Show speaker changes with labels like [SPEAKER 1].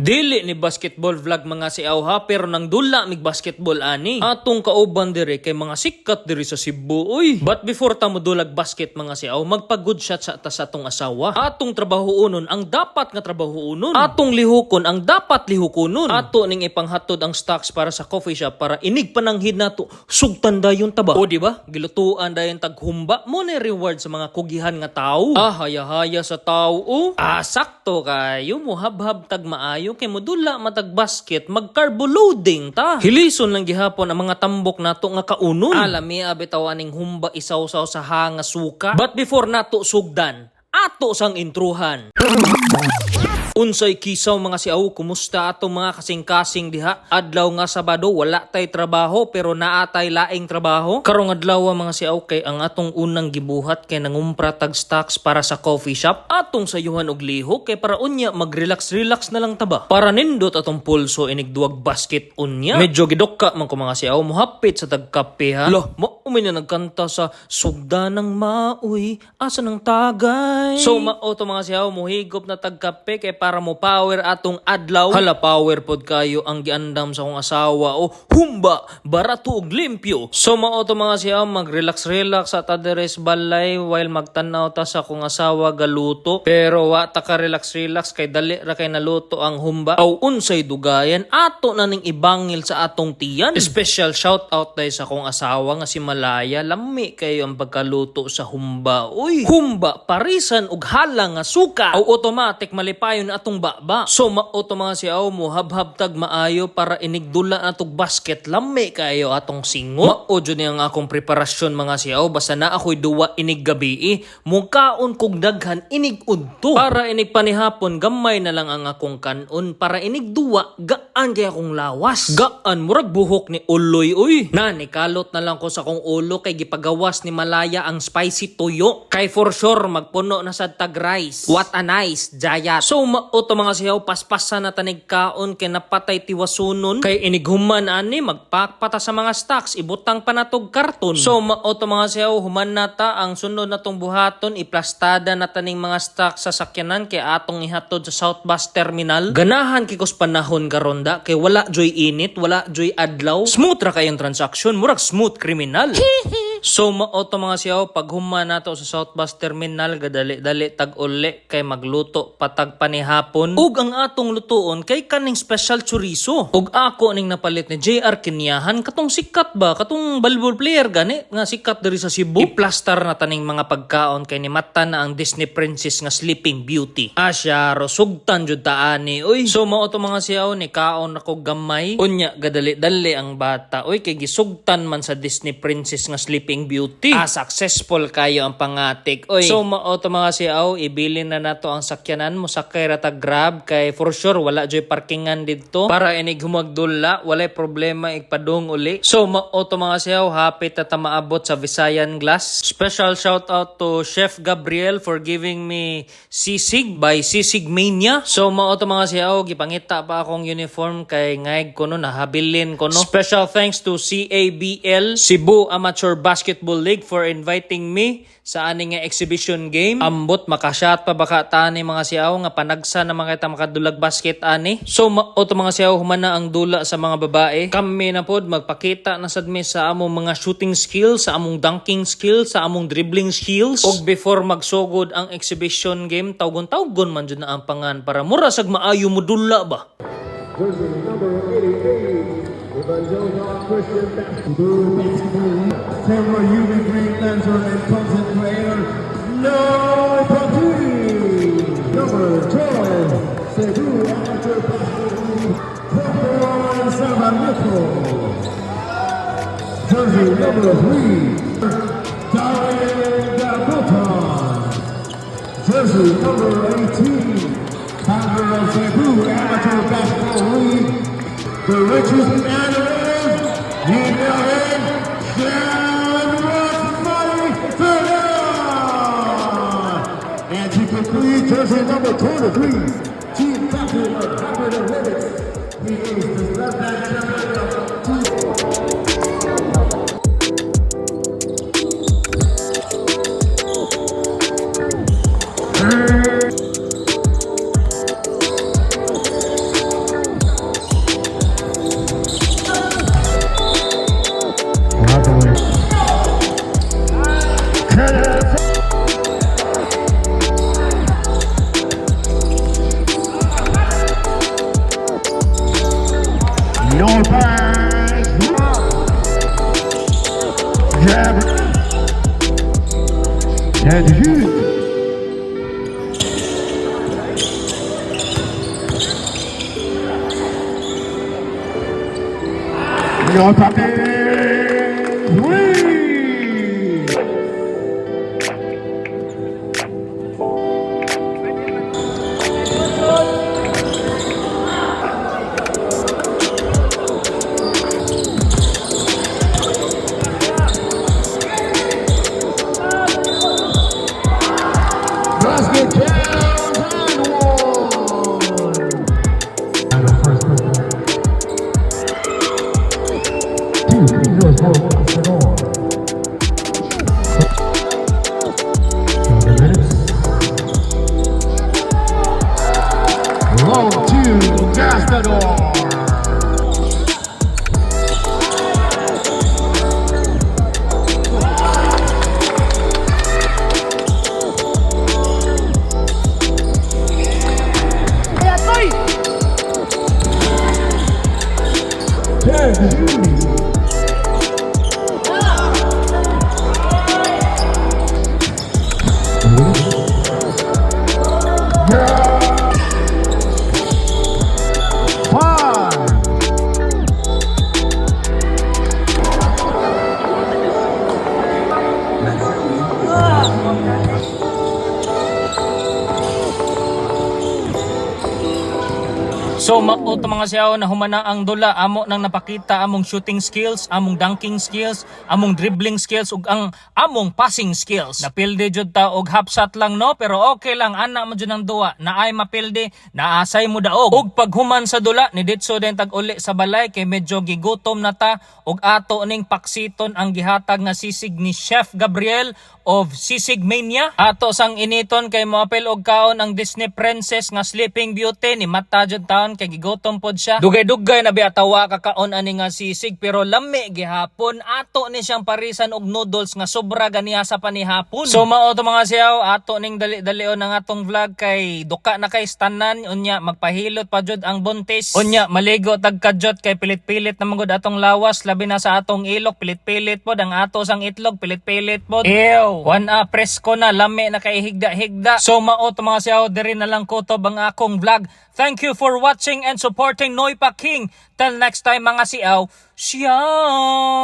[SPEAKER 1] Dili ni basketball vlog, mga siaw, ha, pero nang dula mig basketball ani. Atong kauban dire kay mga sikat diri sa Cebu, uy. But before ta modulag basket, mga siaw, magpa-good shot sa ta sa atong asawa. Atong trabahuonon ang dapat nga trabahuonon. Atong lihukon ang dapat lihukonon. Ato ning ipanghatod ang stocks para sa coffee shop para inig pananghid nato sugtan dayon ta ba. O di ba? Gilutuan dayon tag humba mo ni reward sa mga kugihan nga tao. Ah, haya-haya sa tao. Oh. Ah, sakto kayo mo habhab tag maayo kay modula matag basket, mag carbo loading ta. Hilison lang gihapon ang mga tambok nato nga kaunon. Alami bitaw aning humba isawsaw sa hanga suka. But before nato sugdan, ato sang intruhan. Unsay kisaw, mga siaw, kumusta atong mga kasing-kasing diha? Adlaw nga Sabado, wala tay trabaho pero naa tay laing trabaho. Karong adlaw, mga siaw, kay ang atong unang gibuhat kay nangumpra tag stocks para sa coffee shop. Atong sayuhan og lihok kay para unya mag-relax-relax na lang ta ba. Para nindot atong pulso inig duwag basket unya. Medyo gidokka man ko, mga siaw, mohapit sa tag kape ha. Lo, mao mi na nagkanta sa sugda ng maoy, asa ng tagay. So mao to, mga siaw, mohigop na tag kape kay para mo power atong adlaw. Hala, power pod kayo ang giandam sa akong asawa o humba, barato ug limpyo. So mao to, mga siaw, mag-relax relax sa ta deres balay while magtanaw ta sa akong asawa galuto. Pero wa ta ka relax relax kay dali ra kay naluto ang humba. Aw, unsay dugayan, ato na ning ibangil sa atong tiyan. Special shout out day sa akong asawa nga si Malaya. Lami kayo ang pagkaluto sa humba. Uy, humba parisan og hala nga suka. Aw, automatic malipayon atong baba. So mao to, mga siaw, mo habhab tag maayo para inigdula natog basket, lami kayo atong singo. Mao jud ni ang akong preparasyon, mga siaw, basta na ako'y duwa inig gabi, mukaon kog daghan inig udto. Para inig panihapon gamay na lang ang akong kanon, para inig duwa gaan kay akong lawas. Gaan murag buhok ni Uloy, uy. Na nikalot na lang ko sa akong ulo kay gipagawas ni Malaya ang spicy tuyo. Kay for sure magpuno na sad tag rice. What a nice diet. So mao to, mga siyaw, paspasan na tanig kaon kay napatay tiwasunon. Kay inighuman ani magpakpata sa mga stocks, ibutang pa natog karton. So mao to, mga siyaw, human na ta, ang sunod na tong buhaton, iplastada na taning mga stocks sa sakyanan kay atong ihatod sa South Bus Terminal. Ganahan kay kos panahon karon da kay wala joy init, wala joy adlaw. Smooth ra kayong transaction, murag smooth criminal. So mao to, mga siyaw, pag human nato sa South Bus Terminal, gadali-dali tag uli kay magluto patag panihapon. Ug ang atong lutuon kay kaning special chorizo. Ug ako ning napalit ni JR Kinyahan, katong sikat ba, katong volleyball player gani nga sikat diri sa Cebu. Iplastar na taning mga pagkaon kay nimata na ang Disney princess nga Sleeping Beauty. Asya ro sugtan jud ta ani, uy. So mao to, mga siyaw, ni kaon ako gamay. Unya gadali-dali ang bata, uy, kay gisugtan man sa Disney princess nga Sleeping Beauty. Ah, successful kayo ang pangatik, oy. So mao to, mga siyaw, ibilin na nato ang sakyanan, mosakay ra ta Grab kay for sure wala joy parkingan didto. Para inig humagdula, walay problema igpadung uli. So mao to, mga siyaw, hapit na ta maabot sa Visayan Glass. Special shout out to Chef Gabriel for giving me sisig by Sisig Mania. So mao to, mga siyaw, gipangita pa akong uniform kay ngaig ko no, nahabilin ko no. Special thanks to CABL, Cebu Amateur Basketball League, for inviting me sa ani nga exhibition game. Ambot makashot pa baka tani, mga siyaw, nga panagsa na mga kita makadulag basket ani. So mao to, mga siyaw, human na ang dula sa mga babae. Kami na pod magpakita na sad mi sa among mga shooting skills, sa among dunking skills, sa among dribbling skills. Og before magsugod ang exhibition game, tawgon-tawgon man jud na ang pangan para mura sag maayo modula ba.
[SPEAKER 2] Jersey number 88, Evangelical Christian Basketball League, former UV Green Lantern and content creator, No Pati. Number 12, Cebu Amateur Basketball League, Popoy Sabanito. Jersey number 3, Darren Gabutan. Jersey number 18, founder of Cebu Amateur Basketball League, the richest man on earth, you know him, Sean Rockmoney Fernan. And to complete, jersey number 23, team captain of Harvard Athletics, he is the left back champion of team 10 to shoot. Attacking three. Basket counts and one. And the first quarter. Two free throws for Gastador. 7 minutes. Long two, Gastador. 10 to shoot. Five.
[SPEAKER 1] So mao to, mga siyaw, na humana ang dula, amo nang napakita among shooting skills, among dunking skills, among dribbling skills ug ang among passing skills. Napildi jud ta og half shot lang, no, pero okay lang, ana mo jud ang duwa, naay mapildi, naasay mo daog. Ug paghuman sa dula ni ditso din tag uli sa balay kay medyo gigutom na ta ug ato ning paksiton ang gihatag nga sisig ni Chef Gabriel of Sisig Mania. Ato sang initon kay moapil og kaon ang Disney princess nga Sleeping Beauty ni mata jud taon kay gigutom pod siya. Dugay-dugay na biya tawa kakaon ani nga sisig, pero lami gihapon. Ato ni siyang parisan og noodles nga sobra ganiya sa panihapon. So mao to, mga siyaw, ato ning dali-dalion ang atong vlog kay duka na kay tanan, unya magpahilot pa jud ang buntis. Unya maligo tag kadyot kay pilit-pilit na magud atong lawas, labi na sa atong ilok, pilit-pilit pod ang ato sang itlog, pilit-pilit pod. Ew, one a presko na, lami na kay higda-higda. So mao to, mga siyaw, diri na lang kutob ang akong vlog. Thank you for watching and supporting Noipa King. Till next time, mga siyaw. Siyaw.